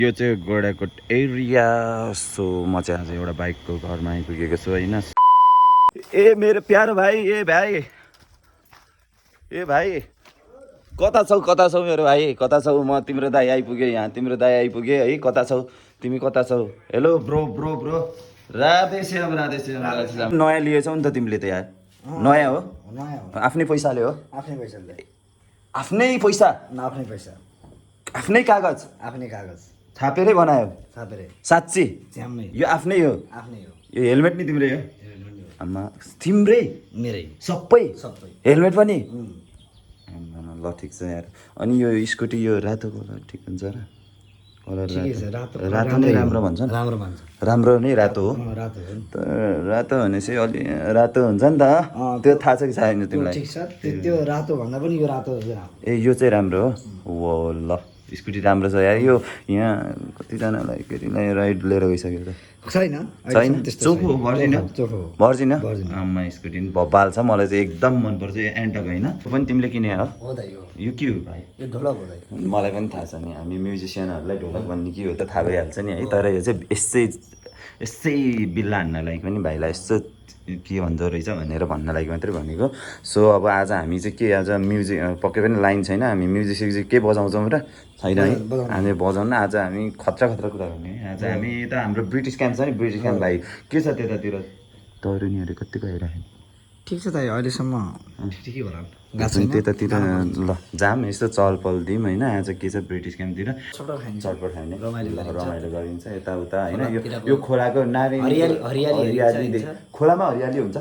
यो चाहिँ गोडाकोट area. So म चाहिँ आज एउटा बाइकको घरमा आइपुगेको छु होइन। ए मेरो प्यारो भाइ, ए भाइ कता छौ मेरो भाइ, कता छौ? म तिम्रो दाइ आइपुगेँ यहाँ, तिम्रो दाइ आइपुगेँ है। कता छौ तिमी, कता छौ? Hello bro Radhe Shyam. नयाँ लिएछौ नि त तिमीले त यार। नयाँ हो? आफ्नै पैसाले हो? आफ्नै पैसा आफ्नै कागज छापेरै बनायो? साँच्ची यो आफ्नै हो? यो हेलमेट नि तिम्रै हो? आमा तिम्रै? मेरै सबै हेलमेट पनि? ल ठिक छ यार। अनि यो स्कुटी यो रातो कलर ठिक हुन्छ र? रातो नै राम्रो भन्छ? राम्रो नै रातो हो? रातो भनेपछि अलि रातो हुन्छ नि त, त्यो थाहा छ कि छैन तिमीलाई? त्यो रातो भन्दा पनि यो रातो ए यो चाहिँ राम्रो हो ल। स्कुटी राम्रो छ यार। यो यहाँ कतिजनालाई केटीलाई राइड लिएर गइसक्यो त? छैन चोखो हो? भर्जिन आमा स्कुटी पनि भब्बाल छ। मलाई चाहिँ एकदम मनपर्छ यो एन्टक होइन? पनि तिमीले किने हो? यो के हो भाइ? मलाई पनि थाहा छ नि, हामी म्युजिसियनहरूलाई ढोलक भन्ने के हो त थाहा भइहाल्छ नि है। तर यो चाहिँ यसै बिल्ला हान्नलाई पनि भाइलाई यस्तो के भन्दो रहेछ भनेर भन्नलाई मात्रै भनेको। सो अब आज हामी चाहिँ के, आज म्युजिक पक्कै पनि लाइन छैन, हामी म्युजिक स्युजिक के बजाउँछौँ र? छैन है, हामी बजाउन आज हामी खतरा कुरा गर्ने है। आज हामी त हाम्रो ब्रिटिस क्याम्प छ नि, ब्रिटिस क्याम्प भाइ के छ त्यतातिर? तरुनीहरू कति गइरहेको? ठिक छ त अहिलेसम्म ठिकै होला। त्यतातिर ल जाम यस्तो चहल पहल दिउँ होइन। आज के छ ब्रिटिस क्याम्पतिर? चटपट खाने रमाइलो गरिन्छ यताउता होइन। यो खोलाको हरियाली खोलामा हरियाली हुन्छ?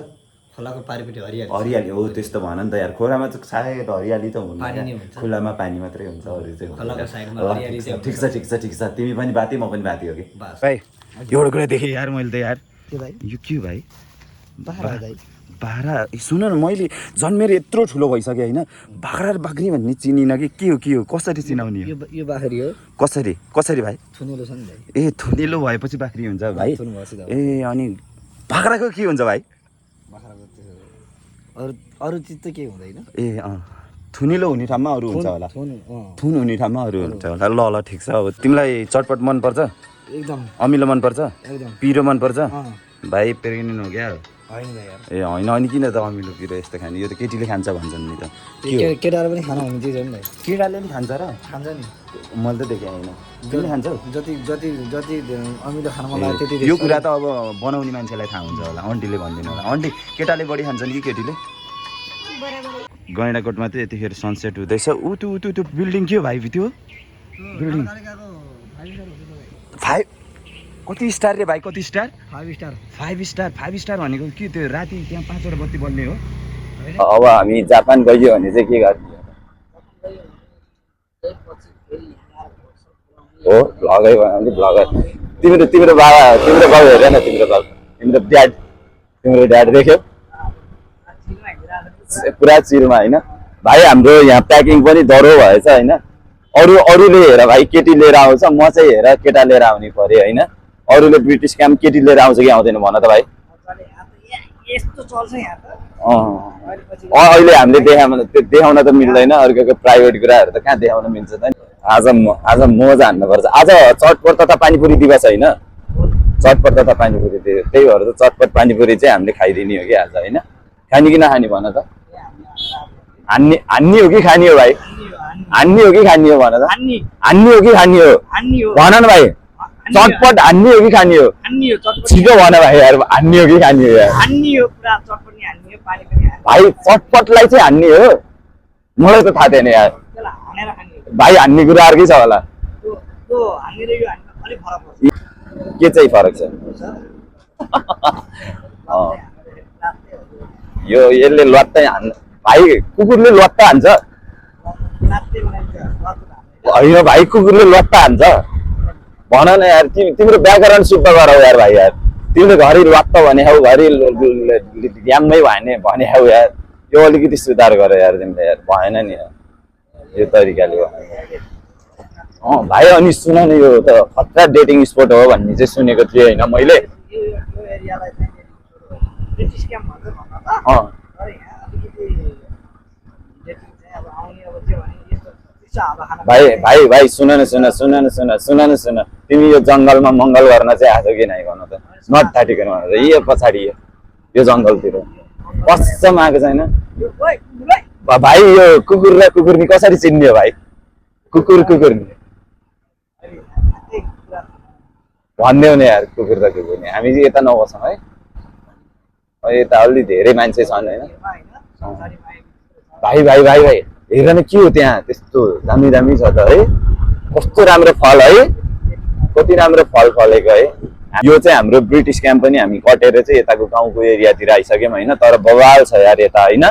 खोलाको पारिपट्टि हरियाली हो त्यस्तो भन नि त यार। खोलामा चाहिँ सायद हरियाली त हुँदैन, खुलामा पानी मात्रै हुन्छ। अरू चाहिँ ठिक छ तिमी पनि बाती म पनि बाती हो कि भाइ। एउटा कुरा देखेँ यार मैले त यार। यो के भाइ? बाख्रा। सुन न, मैले जन्मेर यत्रो ठुलो भइसक्यो होइन, बाख्रा र बाख्री भन्ने चिनिनँ कि के हो कसरी चिनाउने? यो बाख्री हो। कसरी भाइ? थुनिलो छ नि भाइ। ए थुनिलो भएपछि बाख्री हुन्छ भाइ? ए अनि बाख्राको के हुन्छ भाइ? अरू चिज त केही हुँदैन। ए थुनिलो हुने ठाउँमा अरू हुन्छ होला, थुन हुने ठाउँमा अरू हुन्छ होला। ल ठिक छ। अब तिमीलाई चटपट मनपर्छ? एकदम। अमिलो मनपर्छ? एकदम। पिरो मनपर्छ? भाइ प्रेग्नेन्ट हो क्या? होइन ए होइन, अनि किन त अमिलो पिरो यस्तो खाने? यो त केटीले खान्छ भन्छन् नि त। केटाले पनि खाना हुने चिज हो नि भाइ। केटाले पनि खान्छ र? खान्छ नि, मैले त देखेँ होइन। तिमीले खान्छौ? जति अमिलो खाना मन लाग्यो त्यति। यो कुरा त अब बनाउने मान्छेलाई थाहा हुन्छ होला, आन्टीले भनिदिनु होला। आन्टी केटाले बढी खान्छन् कि केटीले? गैँडाकोटमा चाहिँ यतिखेर सनसेट हुँदैछ। ऊ त्यो बिल्डिङ के हो भाइ? त्यो बिल्डिङ 5 कति स्टार रे भाइ? कति स्टार? 5 स्टार भनेको के? त्यो राति त्यहाँ 5वटा बत्ती बल्ने हो? अब हामी जापान गइयो भने चाहिँ के गर्ने हो? भ्लगै भयो भने भ्लगर। तिम्रो बाउ हेर न, तिम्रो ड्याड देख्यो पुरा चिरमा होइन भाइ। हाम्रो यहाँ प्याकिङ पनि डह्रो भएछ होइन। अरूले हेर भाइ केटी लिएर आउँछ, म चाहिँ हेर केटा लिएर आउने पऱ्यो होइन। अरूले ब्रिटिस क्याम्प केटी लिएर आउँछ कि आउँदैन भन त भाइ? अहिले हामीले देखाउन त मिल्दैन, अर्कोको प्राइभेट कुराहरू त कहाँ देखाउन मिल्छ त नि। आज मोजा हान्नुपर्छ। आज चटपट तथा पानीपुरी दिवस होइन? चटपट तथा पानीपुरी दिवस, त्यही भएर त चटपट पानीपुरी चाहिँ हामीले खाइदिने हो कि आज होइन। खाने कि नखाने भन त? हान्ने हो कि खाने हो भाइ? हान्ने हो कि खाने हो भन त? हान्ने हो कि खाने हो भन न भाइ? चटपट हान्ने हो कि खाने हो? छिटो भन भाइ यार, हान्ने हो कि खाने हो यार? भाइ चटपटलाई चाहिँ हान्ने हो? मलाई त थाहा थिएन यार भाइ। हान्ने कुरा अर्कै छ होला। के चाहिँ फरक छ? यो यसले लट्टै हान्छ भाइ, कुकुरले लट्टा हान्छ होइन भाइ? कुकुरले लट्टा हान्छ भन न यार। तिम्रो व्याकरण शुद्ध गरौ यार भाइ यार। तिमीले घरि लट्ट भने हौ, घरि ड्याममै भने हौ यार। यो अलिकति सुधार गर यार तिमीले यार, भएन नि यो तरिकाले भाइ। अनि सुन न, यो त खतरा डेटिङ स्पोट हो भन्ने चाहिँ सुनेको थिएँ होइन मैले। भाइ भाइ भाइ सुन न तिमी यो जङ्गलमा मङ्गल गर्न चाहिँ आछौ कि नै भन त नटाटिकन भनेर यो पछाडि यो जङ्गलतिर कसम आएको छैन भाइ यो कुकुर र कुकुरनी कसरी चिन्ने हो भाइ कुकुरनी भन्देऊ न यार कुकुर र कुकुरनी हामी चाहिँ यता नबसौँ है यता अलि धेरै मान्छे छन् होइन भाइ भाइ भाइ भाइ हेर न के हो त्यहाँ त्यस्तो दामी दामी छ त है कस्तो राम्रो फल है कति राम्रो फल फलेको है यो चाहिँ हाम्रो ब्रिटिस क्याम्प पनि हामी कटेर चाहिँ यताको गाउँको एरियातिर आइसक्यौँ होइन तर बवाल छ यार यता होइन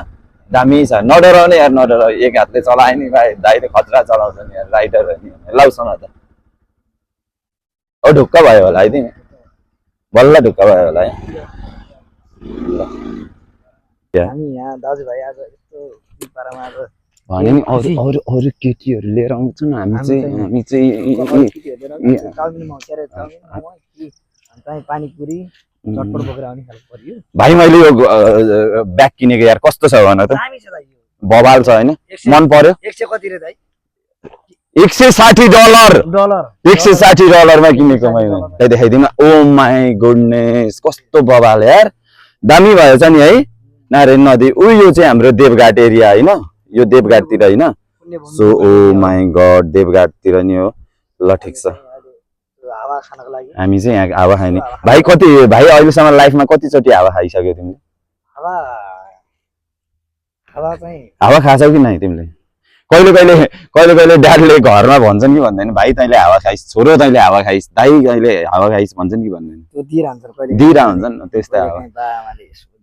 दामी छ नडराउने यार नडराउ एक हातले चलाए नि भाइ दाइले खतरा चलाउँछ नि यार राइडर नि लाउसँग त ढुक्क भयो होला है तिमी बल्ल ढुक्क भयो होला है हामी यहाँ दाजुभाइ आज यस्तो पारामा आज भने नि अरू केटीहरू लिएर आउँछन् हामी चाहिँ पानीपुरी चटपट बोकेर आउने खालको पर्यो भाइ मैले यो ब्याग किनेको यार कस्तो छ भन त बवाल छ होइन मन पर्यो 100 कति रे दाइ $160 $160 मा किनेको मैले देखाइदिउँ ओ माई गुडनेस कस्तो बवाल यार दामी भएछ नि है नारायण नदी ऊ यो चाहिँ हाम्रो देवघाट एरिया होइन यो देवघाटतिर होइन सो ओ माई गड देवघाटतिर नि हो ल ठिक छ हामी चाहिँ यहाँ हावा खाने भाइ भाइ अहिलेसम्म लाइफमा कतिचोटि हावा खाइसक्यो तिमीले हावा खाछौ कि नै तिमीले कहिले कहिले ड्याडले घरमा भन्छन् कि भन्दैन भाइ तैँले हावा खाइस् छोरो तैँले हावा खाइस् दाइ तैँले हावा खाइस् भन्छन् कि भन्दैन दिइरह हुन्छन् त्यस्तै हावा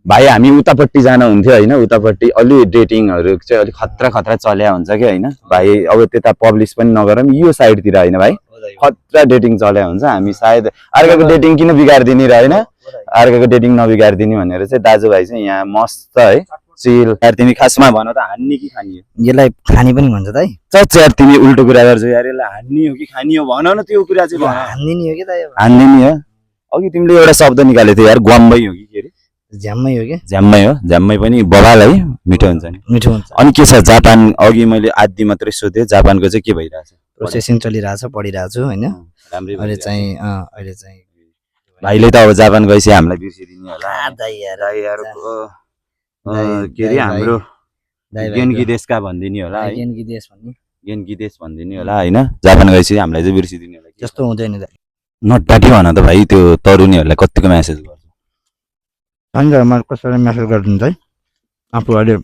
भाइ हामी उतापट्टि जान हुन्थ्यो होइन उतापट्टि अलि डेटिङहरू चाहिँ अलिक खतरा चल्या हुन्छ कि होइन भाइ अब त्यता पब्लिस पनि नगरौँ यो साइडतिर होइन भाइ खतरा डेटिङ चल्या हुन्छ हामी सायद अर्काको डेटिङ किन बिगारिदिने र होइन अर्काको डेटिङ नबिगारिदिने भनेर चाहिँ दाजुभाइ चाहिँ यहाँ मस्त है चिल यार तिमी खासमा भन त हान्ने कि खाने यसलाई खाने पनि भन्छ दाइ चच यार तिमी उल्टो कुरा गर्छौ यार यसलाई हान्ने हो कि खाने हो भन न त्यो कुरा चाहिँ हान्ने नि हो कि दाइ हान्ने नि हो अघि तिमीले एउटा शब्द निकालेको थियो यार ग्वाम्बै हो कि के अरे झ्याम्मै हो कि झ्याम्मै पनि बवाल है मिठो हुन्छ नि मिठो हुन्छ अनि के छ जापान अघि मैले आदि मात्रै सोधेँ जापानको चाहिँ के भइरहेछ प्रोसेसिङ चलिरहेछ पढिरहेको छु होइन अहिले चाहिँ भाइले त अब जापान गएपछि हामीलाई बिर्सिदिने होला के अरे हाम्रो गेन्की देशका भनिदिने होला है गेन्की देश भनिदिने होला होइन जापान गएपछि हामीलाई चाहिँ बिर्सिदिने होला त्यस्तो हुँदैन दाइ नटाटी भन त भाइ त्यो तरुनीहरूलाई कतिको म्यासेज गर्छ सन्जयमा कसैलाई म्यासेज गरिदिन्छ है आफू अहिले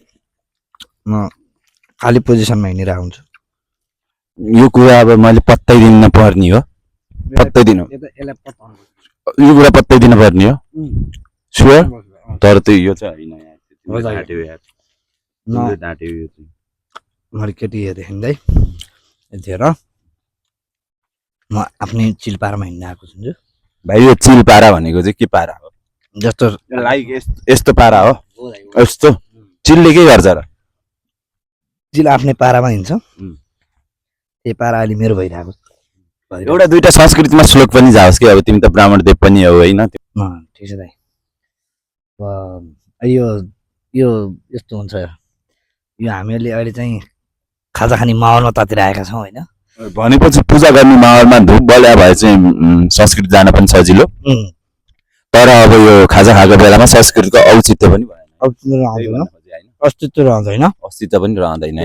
म खाली पोजिसनमा हिँडिरहेको हुन्छु यो कुरा अब मैले पत्ताइदिनु पर्ने हो पत्ताइदिनु यो कुरा पत्ताइदिनु पर्ने हो स्योर तर त्यो यो चाहिँ होइन मैले केटी हेरेदेखि दाइ हेरेर म आफ्नै चिलपारामा हिँड्न आएको छु भाइ यो चिल पारा भनेको चाहिँ के पारा हो जस्तो लाइक यस्तो पारा हो यस्तो चिलले के गर्छ र चिल आफ्नै पारामा हिँड्छ त्यही पारा अहिले मेरो भइरहेको एउटा दुईटा संस्कृतिमा श्लोक पनि जाओस् कि अब तिमी त ब्राह्मण देव पनि हो होइन ठिक छ दाइ यो यो यस्तो हुन्छ यो हामीहरूले अहिले चाहिँ खाजा खाने माहौलमा तातिरहेका छौँ होइन भनेपछि पूजा गर्ने माहौलमा धुप बल्या भए चाहिँ संस्कृति जान पनि सजिलो तर अब यो खाजा खाएको बेलामा संस्कृतिको औचित्य पनि भएन अस्तित्व रहँदैन अस्तित्व पनि रहँदैन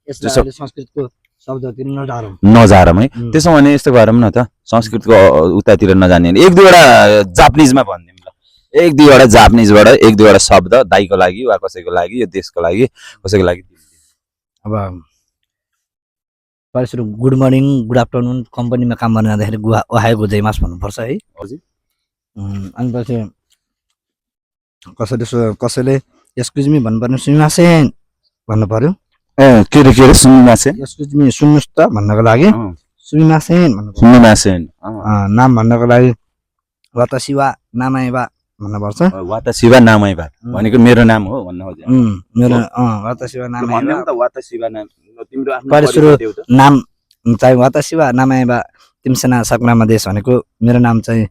संस्कृतको शब्दतिर नजारौँ है त्यसो भने यस्तो गरौँ न त संस्कृतको उतातिर नजाने एक दुईवटा जापानिजमा भनिदिउँ ल एक दुईवटा जापानिजबाट एक दुईवटा शब्द दाइको लागि वा कसैको लागि यो देशको लागि कसैको लागि अब सुरु गुड मर्निङ गुड आफ्टरनुन कम्पनीमा काम गर्न जाँदाखेरि ओहायो गोजाइमास भन्नुपर्छ है हजुर अनि पछि कसैले एक्सक्युज मी भन्नुपर्ने सुन्नुमासेन भन्नु पर्यो के रे सुन्नुमासेन एक्सक्युज मी सुन्नुस् त भन्नको लागि सुन्नुमासेन सुन्नुमासेन नाम भन्नको लागि वातासिवा नामाइबा भन्नुपर्छ वातासिवा नामाइबा भनेको मेरो नाम हो भन्न खोजे मेरो वातासिवा नामाइबा त वातासिवा नाम तिम्रो आफ्नो परिसुरु नाम चाहिँ वातासिवा नामाइबा तिमसेना सक्नामा देश भनेको मेरो नाम चाहिँ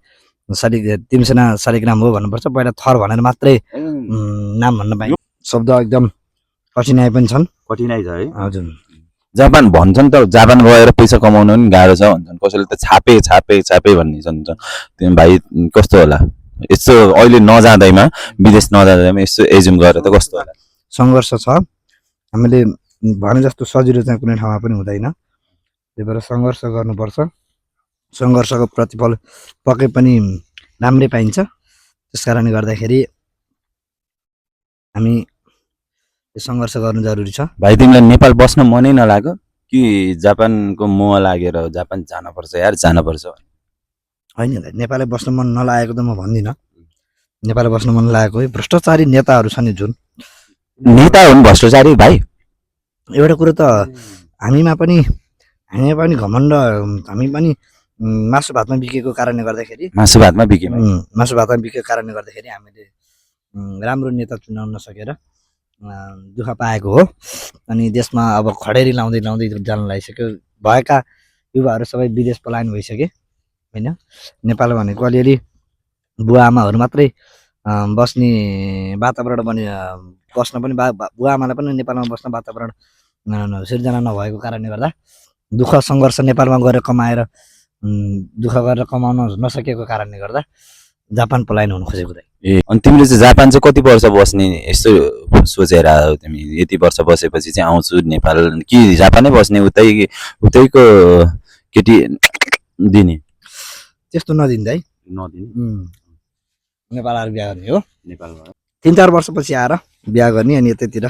तिमसेना शालिग्राम हो भन्नुपर्छ पहिला थर भनेर मात्रै नाम भन्न पाइन्छ शब्द एकदम कठिनाइ पनि छन् कठिनाइ छ है हजुर जापान भन्छन् त जापान गएर पैसा कमाउनु पनि गाह्रो छ भन्छन् कसैले त छापे भन्ने भन्छ त्यो भाइ कस्तो होला यसो अहिले नजाँदैमा विदेश नजाँदैमा यसो एजुम गरेर त कस्तो होला सङ्घर्ष छ हामीले भने जस्तो सजिलो चाहिँ कुनै ठाउँमा पनि हुँदैन त्यही भएर सङ्घर्ष गर्नुपर्छ सङ्घर्षको प्रतिफल पक्कै पनि राम्रै पाइन्छ त्यस कारणले गर्दाखेरि हामी सङ्घर्ष गर्नु जरुरी छ भाइ तिमीलाई नेपाल बस्न मनै नलाग्यो कि जापानको मोह लागेर जापान जानुपर्छ यार जानुपर्छ होइन दाइ नेपालले बस्न मन नलागेको त म भन्दिनँ नेपालले बस्न मन लागेको है भ्रष्टाचारी नेताहरू छन् नि जुन नेता हुन् भ्रष्टाचारी भाइ एउटा कुरो त हामीमा पनि घमण्ड हामी पनि मासु भातमा बिकेको कारणले गर्दाखेरि मासु भातमा बिकेको कारणले गर्दाखेरि हामीले राम्रो नेता चुनाउन नसकेर दुःख पाएको हो अनि देशमा अब खडेरी लाउँदै जान लागिसक्यो भएका युवाहरू सबै विदेश पलायन भइसके होइन नेपाल भनेको अलिअलि बुवा आमाहरू मात्रै बस्ने वातावरण बस्न पनि बुवा आमालाई पनि नेपालमा बस्न वातावरण सिर्जना नभएको कारणले गर्दा दुःख सङ्घर्ष नेपालमा गएर कमाएर दुःख गरेर कमाउन नसकेको कारणले गर्दा जापान पलायन हुन खोजेको दाइ ए अनि तिमीले चाहिँ जापान चाहिँ कति वर्ष बस्ने यस्तो सोचेर तिमी यति वर्ष बसेपछि चाहिँ आउँछु नेपाल कि जापानै बस्ने उतैको केटी दिने त्यस्तो नदिँदा है नेपाल आएर बिहा गर्ने हो नेपालमा 3-4 वर्षपछि आएर बिहा गर्ने अनि यतैतिर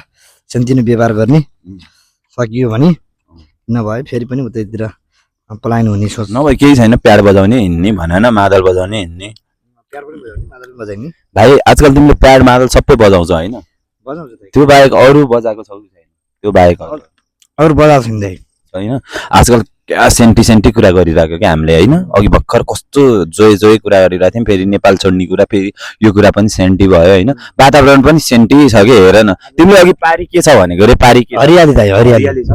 सानोतिनो व्यवहार गर्ने सकियो भने नभए फेरि पनि उतैतिर पलायन हुने सोच नभए केही छैन प्याड बजाउने हिँड्ने भन मादल बजाउने हिँड्ने मादल बजाइने भाइ आजकल तिमीले प्याड मादल सबै बजाउँछ होइन त्यो बाहेक अरू बजाएको छौ कि छैन त्यो बाहेक अरू बजाएको छैन दाइ होइन आजकल क्या सेन्टी कुरा गरिरहेको क्या हामीले होइन अघि भर्खर कस्तो जोय कुरा गरिरहेको थियौँ फेरि नेपाल छोड्ने कुरा फेरि यो कुरा पनि सेन्टी भयो होइन वातावरण पनि सेन्टी छ कि हेर न तिमीले अघि पारी के छ भनेको रे पारी के हरियाली दाइ हरियाली छ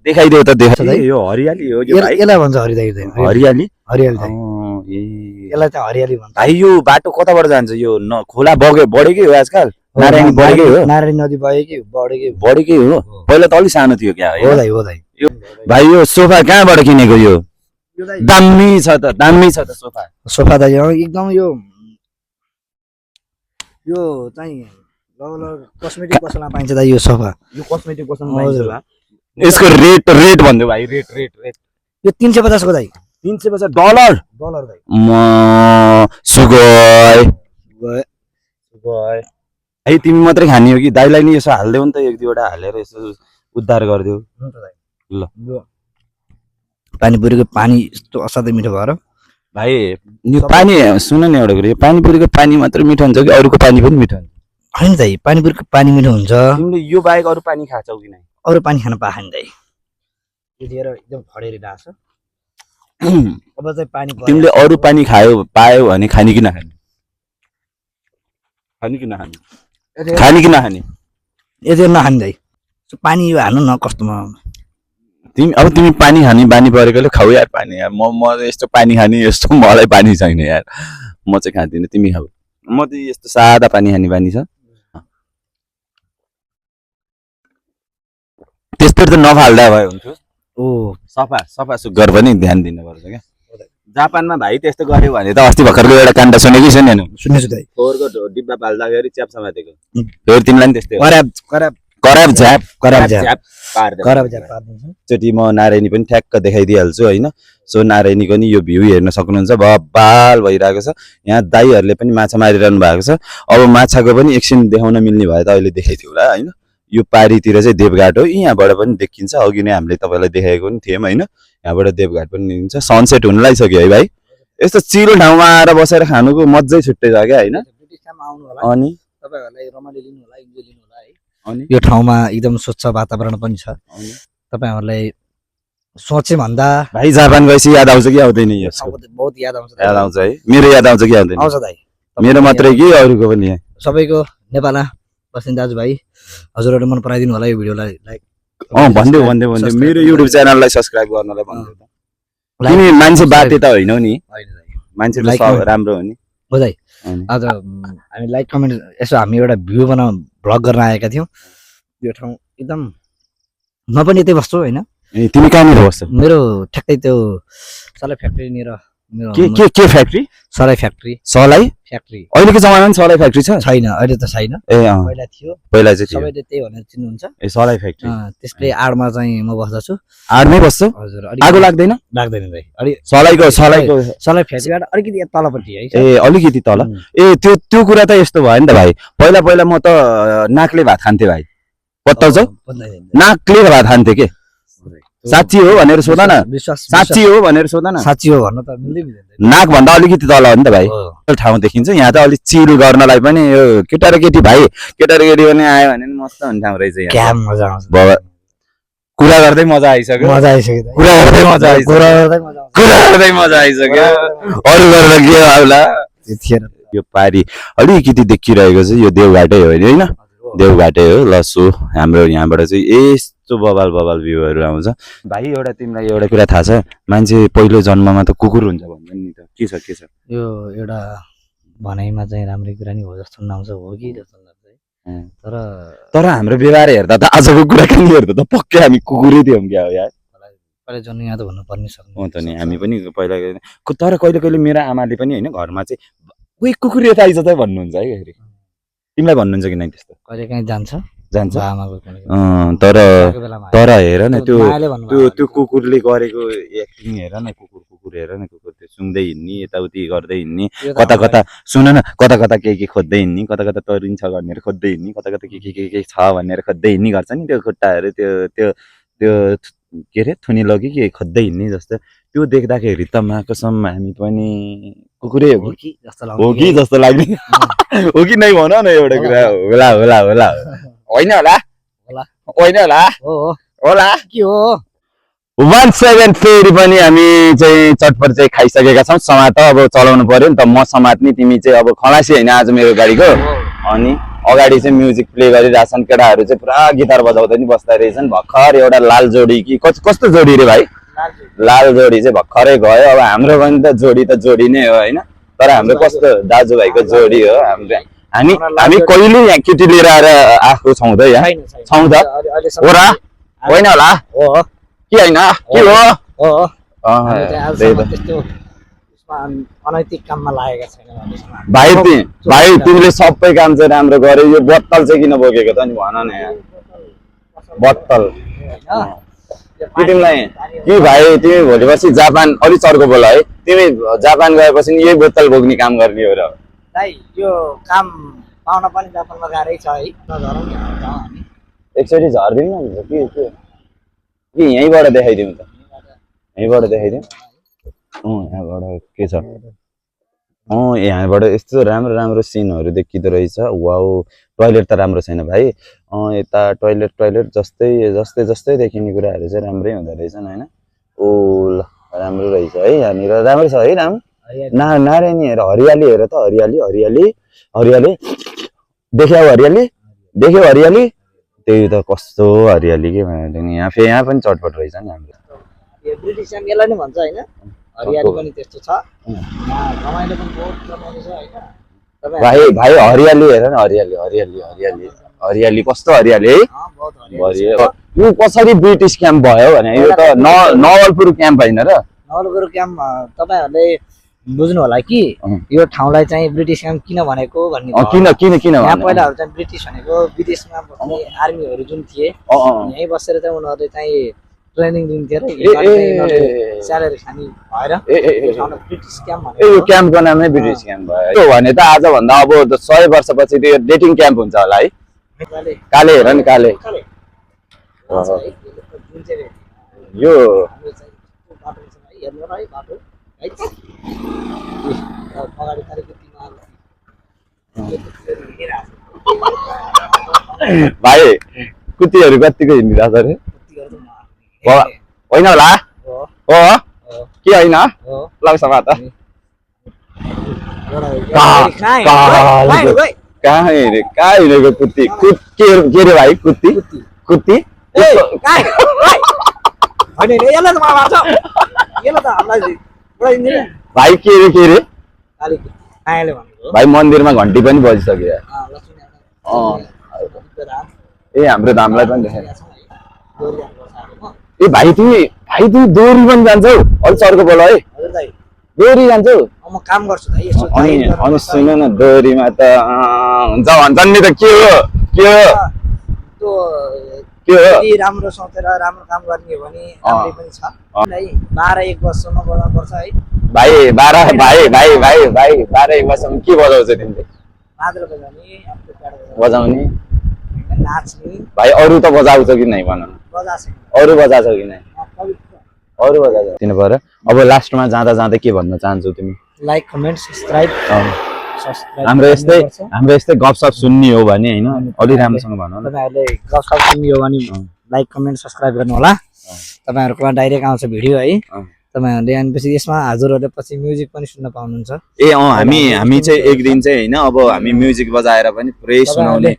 देखाइदेऊ त यो हरियाली हो यसलाई भन्छ हरियाली यसलाई चाहिँ हरियाली भन्छ भाइ यो बाटो कताबाट जान्छ यो खोला बढेकै हो आजकल नारायणी बढेकै हो नारायणी नदी बढेकै हो पहिला त अलिक सानो थियो क्या हो दाइ भाइ यो सोफा कहाँबाट किनेको यो दामी छ त सोफा दाइ एकदम यो चाहिँ कस्मेटिक पसलमा पाइन्छ दाइ यो सोफा यो कस्मेटिक पसलमा पाइन्छ यसको रेट भन्दियो भाइ रेट यो 350 को दाइ 350 डलर दाइ म सुगोय है तिमी मात्रै खाने हो कि दाइलाई नि यसो हाल्देऊ नि त एक दुईवटा हालेर यसो उद्धार गरिदेऊ ल पानीपुरीको पानी यस्तो असाध्यै मिठो भएर भाइ यो पानी सुन न एउटा कुरा यो पानीपुरीको पानी मात्रै मिठो हुन्छ कि अरूको पानी पनि मिठो हुन्छ होइन दाइ पानीपुरीको पानी मिठो हुन्छ तिमीले यो बाहेक अरू पानी खान्छौ कि नै अरू पानी खान पाएन दाइ यतिखेर एकदम खडेरी डाँछ अब चाहिँ पानी तिमीले अरू पानी पायो भने खाने कि नखाने खाने कि नखाने यति नखाने दाइ पानी यो हाल्नु न कस्तोमा तिमी पानी खाने बानी परेकोले खाऊ यार पानी यार म यस्तो पानी खाने यस्तो मलाई पानी छैन यार म चाहिँ खाँदिनँ तिमी खाऊ म चाहिँ यस्तो सादा पानी खाने बानी छ त्यस्तो त नफाल्दा भयो हुन्थ्यो सफा सुग्घर पनि ध्यान दिनुपर्छ क्या जापानमा भाइ त्यस्तो गर्यो भने त अस्ति भर्खरको एउटा काण्ड सुनेकै छैन सुनेछु दाइ फोहोरको डिब्बा पाल्दाखेरि च्याप समातेको फेरि तिमीलाई नि त्यस्तै चोटि म नारायणी पनि ठ्याक्क देखाइदिइहाल्छु होइन सो नारायणीको नि यो भ्यू हेर्न सक्नुहुन्छ बबाल भइरहेको छ यहाँ दाइहरूले पनि माछा मारिरहनु भएको छ अब माछाको पनि एकछिन देखाउन मिल्ने भए त अहिले देखाइथ्यो होला होइन यो पारीतिर चाहिँ देवघाट हो यहाँबाट पनि देखिन्छ अघि नै हामीले तपाईँलाई देखाएको पनि थियौँ होइन यहाँबाट देवघाट पनि देखिन्छ सनसेट हुन लागिसक्यो है भाइ यस्तो चिल ठाउँमा आएर बसेर खानुको मजै छुट्टै छ क्या होइन अनि यो ठाउँमा एकदम स्वच्छ वातावरण पनि छ तपाईहरुलाई सोचे भन्दा भाइ जापान गएपछि याद आउँछ कि आउँदैन बहुत याद आउँछ है मेरो याद आउँछ कि आउँदैन आउँछ दाइ मेरो मात्रै कि अरूको पनि सबैको नेपालमा बस्ने दाजुभाइ हजुरहरुले मन पराइदिनु होला यो भिडियोलाई लाइक भन्दै मेरो युट्युब च्यानललाई सब्स्क्राइब गर्नलाई भन्दै तिमी मान्छे बाटे त होइनौ नि मान्छे त राम्रो हो नि हो दाइ आज हामी लाइक कमेन्ट यसो हामी एउटा भ्यू बनाउ भ्लग गर्न आएका थियौं यो ठाउँ एकदम म पनि यतै बस्छु होइन ए तिमी कहाँनिर बस्छौ मेरो ठ्याक्कै त्यो सलाई फ्याक्ट्रीनिर मेरो के फ्याक्ट्री सलाई फ्याक्ट्री फ्याक्ट्री अहिलेको जमानामा सलाई फ्याक्ट्री छ छैन अहिले त छैन ए पहिला थियो पहिला चाहिँ थियो सबैले त्यही भनेर चिन्नुहुन्छ ए सलाई फ्याक्ट्री त्यसले आडमा चाहिँ म बस्दछु आडमै बस्छौ हजुर आगो लाग्दैन लाग्दैन दाइ अलि सलाई फ्याक्ट्रीबाट अलिकति तलपट्टि है ए अलिकति तल ए त्यो कुरा त यस्तो भयो नि त भाइ पहिला म त नाकले भात खान्थेँ भाइ पत्ता छ नाकले भात खान्थेँ के साँच्ची हो भनेर सोध न साँच्ची हो भनेर सोध न साँच्ची हो भन्न त मिल्दैन नाक भन्दा अलिकति तल हो नि त भाइ ठाउँ देखिन्छ यहाँ त अलिक चिल गर्नलाई पनि यो केटा र केटी भाइ केटा र केटी पनि आयो भने मस्त हुने ठाउँ रहेछ यहाँ मजा आउँछ कुरा गर्दै मजा आइसक्यो कुरा गर्दै मजा आइसक्यो अरू गरेर के होला यो पारी अलिकति देखिरहेको छ यो देवघाटै हो होइन देवघाटै हो लसो हाम्रो यहाँबाट चाहिँ यस्तो बबाल भ्यूहरू आउँछ भाइ एउटा तिमीलाई एउटा कुरा थाहा छ मान्छे पहिलो जन्ममा त कुकुर हुन्छ भन्छ नि त के छ यो एउटा भनाइमा चाहिँ राम्रै कुरा नि हो जस्तो नआउँछ हो कि जस्तो लाग्छ तर हाम्रो व्यवहार हेर्दा त आजको कुराकानी हेर्दा त पक्कै हामी कुकुरै थियौँ क्या हो यार पहिला जन्म यहाँ त भन्नु पर्ने हो त नि हामी पनि पहिला तर कहिले मेरो आमाले पनि होइन घरमा चाहिँ उही कुकुर यता आइज त भन्नुहुन्छ है फेरि तिमीलाई भन्नुहुन्छ कि नै त्यस्तो कहिले काहीँ जान्छ तर हेर न त्यो कुकुरले गरेको एक्टिङ हेर न कुकुर हेर न कुकुर त्यो सुँग्दै हिँड्ने यताउति गर्दै हिँड्ने कता सुन न कता के खोज्दै हिँड्ने कता तरिन्छ भनेर खोज्दै हिँड्ने कता के छ भनेर खोज्दै हिँड्ने गर्छ नि त्यो खुट्टाहरू त्यो के अरे थुनी लगी के खोज्दै हिँड्ने जस्तो त्यो देख्दाखेरि त कसम हामी पनि कुकुरै हो कि जस्तो लाग्ने हो कि नै भन न एउटा कुरा होला होइन होला के हो 17 फेरि पनि हामी चाहिँ चटपट चाहिँ खाइसकेका छौँ समात अब चलाउनु पर्यो नि त म समात्ने तिमी चाहिँ अब खलासी होइन आज मेरो गाडीको अनि अगाडि चाहिँ म्युजिक प्ले गरिरहेछन् केटाहरू चाहिँ पुरा गिटार बजाउँदै नि बस्दा रहेछन् भर्खर एउटा लाल जोडी कि कस्तो जोडी रे भाइ लाल जोडी चाहिँ भर्खरै गयो अब हाम्रो पनि त जोडी नै हो होइन तर हाम्रो कस्तो दाजुभाइको जोडी हो हामी कहिले यहाँ केटी लिएर आएर आएको छौँ त यहाँ छौँ त हो र होइन होला के होइन के हो अनैतिक काममा लागेका छैन भाइ तिमीले सबै काम चाहिँ राम्रो गर्यो यो बोतल चाहिँ किन बोकेको त नि भन न यहाँ बोतल तिमीलाई कि भाइ तिमी भोलि पर्सि जापान अलिक चर्को बोल है तिमी जापान गएपछि यही बोतल बोक्ने काम गर्ने हो र यो काम पाउन पनि जापानमा गाह्रै छ है नझरौँ हामी एकचोटि झर्दिउँ न कि यहीँबाट देखाइदिउँ त यहीँबाट देखाइदिउँ यहाँबाट के छ यहाँबाट यस्तो राम्रो सिनहरू देखिँदो रहेछ वाउ टोइलेट त राम्रो छैन भाइ यता टोइलेट जस्तै देखिने कुराहरू चाहिँ राम्रै हुँदो रहेछन् होइन ओ ल राम्रो रहेछ है यहाँनिर राम्रो छ है नारायणी हेर हरियाली हेर त हरियाली देख्यौ हरियाली त्यही त कस्तो हरियाली के भनेर यहाँ पनि चटपट रहेछ नि हाम्रो ब्रिटिस यसलाई नै भन्छ होइन हरियाली पनि त्यस्तो छ रमाइलो पनि बहुत रमाइलो छ होइन भाइ हरियाली हेर न हरियाली कस्तो हरियाली है यो कसरी ब्रिटिस क्याम्प भयो भने यो त नवलपुर क्याम्प होइन र नवलपुर क्याम्प तपाईँहरूले बुझ्नु होला कि यो ठाउँलाई चाहिँ ब्रिटिस क्याम्प किन भनेको भन्ने किन यहाँ पहिलाहरू चाहिँ ब्रिटिस भनेको विदेशमा बस्ने आर्मीहरू जुन थिए यहीँ बसेर चाहिँ उनीहरूले चाहिँ ट्रेनिङ दिन्थ्यो र स्यालेरी खाने भएर ब्रिटिस क्याम्प यो क्याम्पको नामै ब्रिटिस क्याम्प भयो भने त आजभन्दा अब 100 वर्षपछि त्यो डेटिङ क्याम्प हुन्छ होला है काले हेर नि काले यो भाइ कुतीहरू कतिको हिँडिरहेछ अरे होइन होला हो के होइन लग सभा त कहाँ हिँडेको कुत्ती के रे भाइ कुत्ती भाइ के रे भाइ मन्दिरमा घन्टी पनि बजिसक्यो ए हाम्रो धामलाई पनि देखाए ए भाइ तिमी दोहोरी पनि जान्छौ अलिक अर्को बोल है हजुर दाइ दोहोरी जान्छौ म काम गर्छु दाइ यसो अनि सुन न दोहोरीमा त हुन्छ भन्छन् नि त के हो त्यो राम्रो सोचेर राम्रो काम गर्ने हो भने राम्रै पनि छ दाइ 12-1 वर्षसम्म बजाउनु पर्छ है भाइ 12-1 वर्षसम्म के बजाउँछ तिमीले मादल बजाउने बजाउने नाच्ने भाइ अरू त बजाउँछ कि नै भन अरू बजाउँछ कि नै अरू बजाउँछ तिन पर्यो अब लास्टमा जाँदा के भन्न चाहन्छौ तिमी लाइक कमेन्ट सब्स्क्राइब हाम्रो यस्तै गफसप सुन्ने हो भने हैन अलि राम्रोसँग भनौ न तपाईहरुले गफसप सुन्ने हो भने लाइक कमेन्ट सब्स्क्राइब गर्नु होला तपाईहरुको डाइरेक्ट आउँछ भिडियो है तपाईहरुले अनि पछि यसमा हजुरहरुले पछि म्युजिक पनि सुन्न पाउनुहुन्छ ए हामी चाहिँ एक दिन चाहिँ हैन अब हामी म्युजिक बजाएर पनि पुरै सुनाउने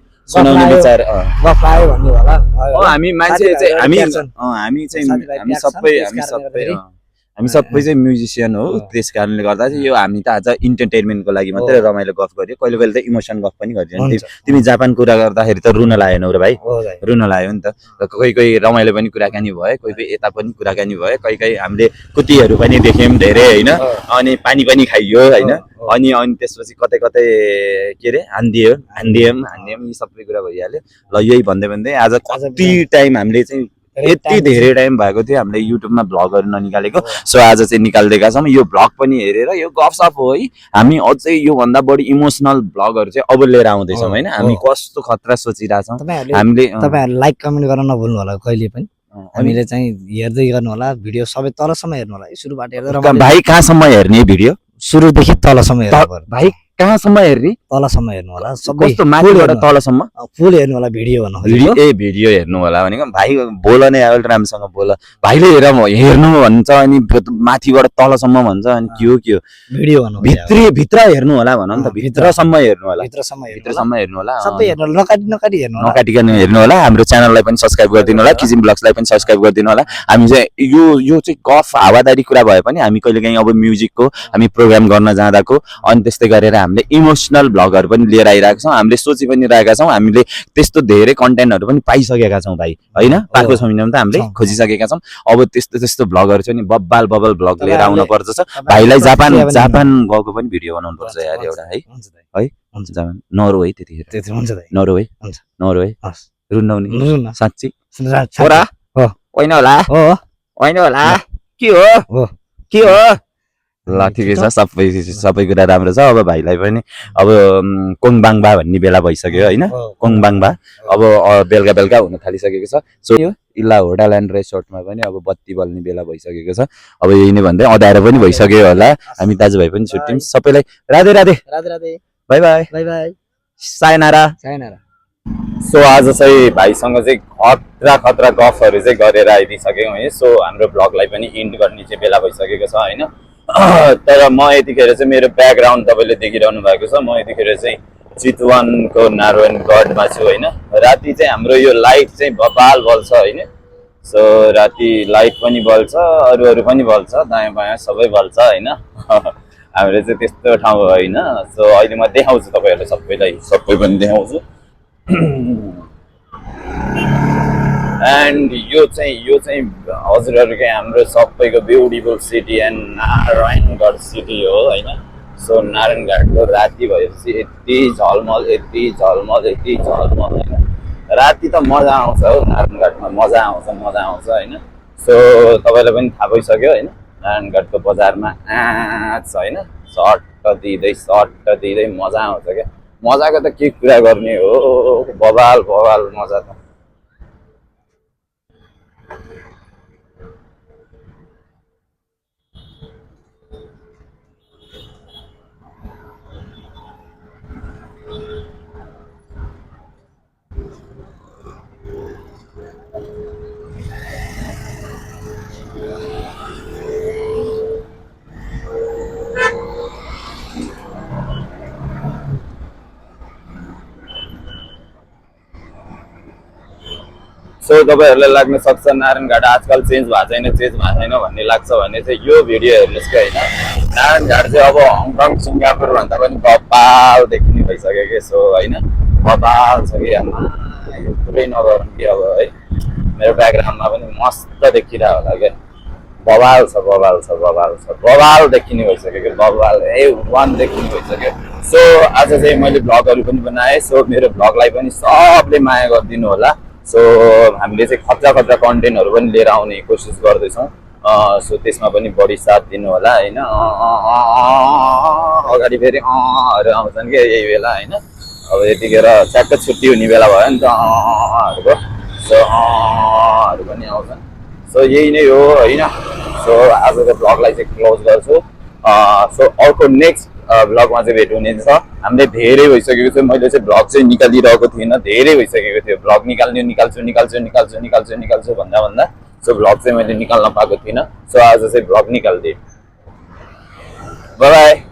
विचार गफ आयो भन्ने होला हामी मान्छे चाहिँ हामी सबै चाहिँ म्युजिसियन हो त्यस कारणले गर्दा चाहिँ यो हामी त आज इन्टरटेनमेन्टको लागि मात्रै रमाइलो गफ गर्यो कहिले त इमोसन गफ पनि गरिदियो तिमी जापान कुरा गर्दाखेरि त रुन लाग्यो नौ र भाइ रुन लाग्यो नि त कोही रमाइलो पनि कुराकानी भयो कोही यता पनि कुराकानी भयो कोही हामीले कुतीहरू पनि देख्यौँ धेरै हैन अनि पानी पनि खाइयो हैन अनि त्यसपछि कतै के रे हान्दियम यी सबै कुरा भइहाल्यो ल यही भन्दै आज कति टाइम हामीले चाहिँ यति धेरै टाइम भएको थियो हामीले युट्युबमा भ्लगहरू ननिकालेको सो आज चाहिँ निकाल्दैका छौँ यो भ्लग पनि हेरेर यो गफसप हो है हामी अझै यो भन्दा बढी इमोसनल भ्लगहरू चाहिँ अब लिएर आउँदैछौँ हैन हामी कस्तो खतरा सोचिरहेछौँ हामीले तपाईहरु लाइक कमेन्ट गर्न नभुल्नु होला कहिले पनि हामीले चाहिँ हेर्दै गर्नु होला भिडियो सबै तलसम्म हेर्नु होला सुरुबाट हेर्दै भाइ कहाँसम्म हेर्ने भिडियो सुरुदेखि तलसम्म हेर्नु भाइ कहाँसम्म हेर्ने तलसम्म हेर्नु होला सबै कस्तो माथिबाट तलसम्म फुल हेर्नु होला भिडियो भन्नु भिडियो हेर्नु होला भनेको भाइ बोल नै राम्रोसँग बोल भाइले हेर्नु भन्छ अनि माथिबाट तलसम्म भन्छ अनि के हो भिडियो भन्नु भित्र हेर्नु होला भन नि त भित्रसम्म हेर्नु होला भित्रसम्म हेर्नु होला सबै हेर्नु नकाटी नकाटिकन हेर्नु होला हाम्रो च्यानललाई पनि सब्स्क्राइब गरिदिनु होला किजिम ब्लग्सलाई पनि सब्स्क्राइब गरिदिनु होला हामी चाहिँ यो चाहिँ गफ हावादारी कुरा भए पनि हामी कहिलेकाहीँ अब म्युजिकको हामी प्रोग्राम गर्न जाँदाको अनि त्यस्तै गरेर हामीले इमोसनल भ्लगहरू पनि लिएर आइरहेका छौँ हामीले सोची पनि रहेका छौँ हामीले त्यस्तो धेरै कन्टेन्टहरू पनि पाइसकेका छौँ भाइ होइन पाएको छैनौँ त हामीले खोजिसकेका छौँ अब त्यस्तो भ्लगहरू चाहिँ नि बब्बल भ्लग लिएर आउनु पर्छ भाइलाई जापान गएको पनि भिडियो बनाउनु पर्छ यार एउटा है जापान नर्वे त्यतिखेर नर्वे रुन्नाउने साँच्ची छोरा होइन होला के हो ल ठिकै छ सबै कुरा राम्रो छ अब भाइलाई पनि अब कोङबाङबा भन्ने बेला भइसक्यो होइन कोङबाङबा अब बेलुका हुन थालिसकेको छ सो इल्ला होटल एन्ड रिसोर्टमा पनि अब बत्ती बल्ने बेला भइसकेको छ अब यही नै भन्दै अँध्यारो पनि भइसक्यो होला हामी दाजुभाइ पनि छुट्यौँ सबैलाई Radhe by by sayonara so आज चाहिँ भाइसँग चाहिँ खतरा गफहरू चाहिँ गरेर आइदिइसक्यौँ है सो हाम्रो ब्लगलाई पनि इन्ड गर्ने चाहिँ बेला भइसकेको छ होइन तर म यतिखेर चाहिँ मेरो ब्याकग्राउन्ड तपाईँले देखिरहनु भएको छ म यतिखेर चाहिँ चितवनको नारायणगढमा छु होइन राति चाहिँ हाम्रो यो लाइट चाहिँ बबाल बल्छ होइन सो राति लाइट पनि बल्छ अरू पनि बल्छ दायाँ बायाँ सबै बल्छ होइन हाम्रो चाहिँ त्यस्तो ठाउँ होइन सो अहिले म देखाउँछु तपाईँहरूलाई सबै पनि देखाउँछु एन्ड यो चाहिँ हजुरहरूकै हाम्रो सबैको beautiful city and Narayangarh city हो होइन सो नारायणघाटको राति भएपछि यति झलमल होइन राति त मजा आउँछ हौ नारायणघाटमा मजा आउँछ होइन सो तपाईँलाई पनि थाहा भइसक्यो होइन नारायणघाटको बजारमा छ होइन सट्ट दिँदै मजा आउँछ क्या मजाको त के कुरा गर्ने हो बबाल मजा त सो तपाईँहरूलाई लाग्न सक्छ नारायणघाट आजकल चेन्ज भएको छैन भन्ने लाग्छ भने चाहिँ यो भिडियो हेर्नुहोस् कि होइन नारायणघाट चाहिँ अब हङकङ सिङ्गापुर भन्दा पनि बबाल देखिने भइसक्यो कि सो होइन बबाल छ कि पुरै नगरौँ कि अब है मेरो ब्याकग्राउन्डमा पनि मस्त देखिरहेको होला क्या बवाल छ बवाल छ बवाल छ बवाल देखिने भइसक्यो कि बवाल वान देखिने भइसक्यो सो आज चाहिँ मैले भ्लगहरू पनि बनाएँ सो मेरो भ्लगलाई पनि सबले माया गरिदिनु होला सो हामीले चाहिँ खतरा खतरा कन्टेन्टहरू पनि लिएर आउने कोसिस गर्दैछौँ सो त्यसमा पनि बढी साथ दिनु होला होइन अगाडि फेरि हरू आउँछन् कि यही बेला होइन अब यतिखेर च्याक्क छुट्टी हुने बेला भयो नि त हरूको सो हरू पनि आउँछन् सो यही नै हो होइन सो आजको भ्लगलाई चाहिँ क्लोज गर्छु सो अर्को नेक्स्ट भ्लगमा चाहिँ भेट हुने छ हामीले धेरै भइसकेको थियो मैले चाहिँ भ्लग चाहिँ निकालिरहेको थिइनँ धेरै भइसकेको थियो भ्लग निकाल्छु भन्दा सो भ्लग चाहिँ मैले निकाल्न पाएको थिइनँ सो आज चाहिँ भ्लग निकालिदिएँ बाई बाई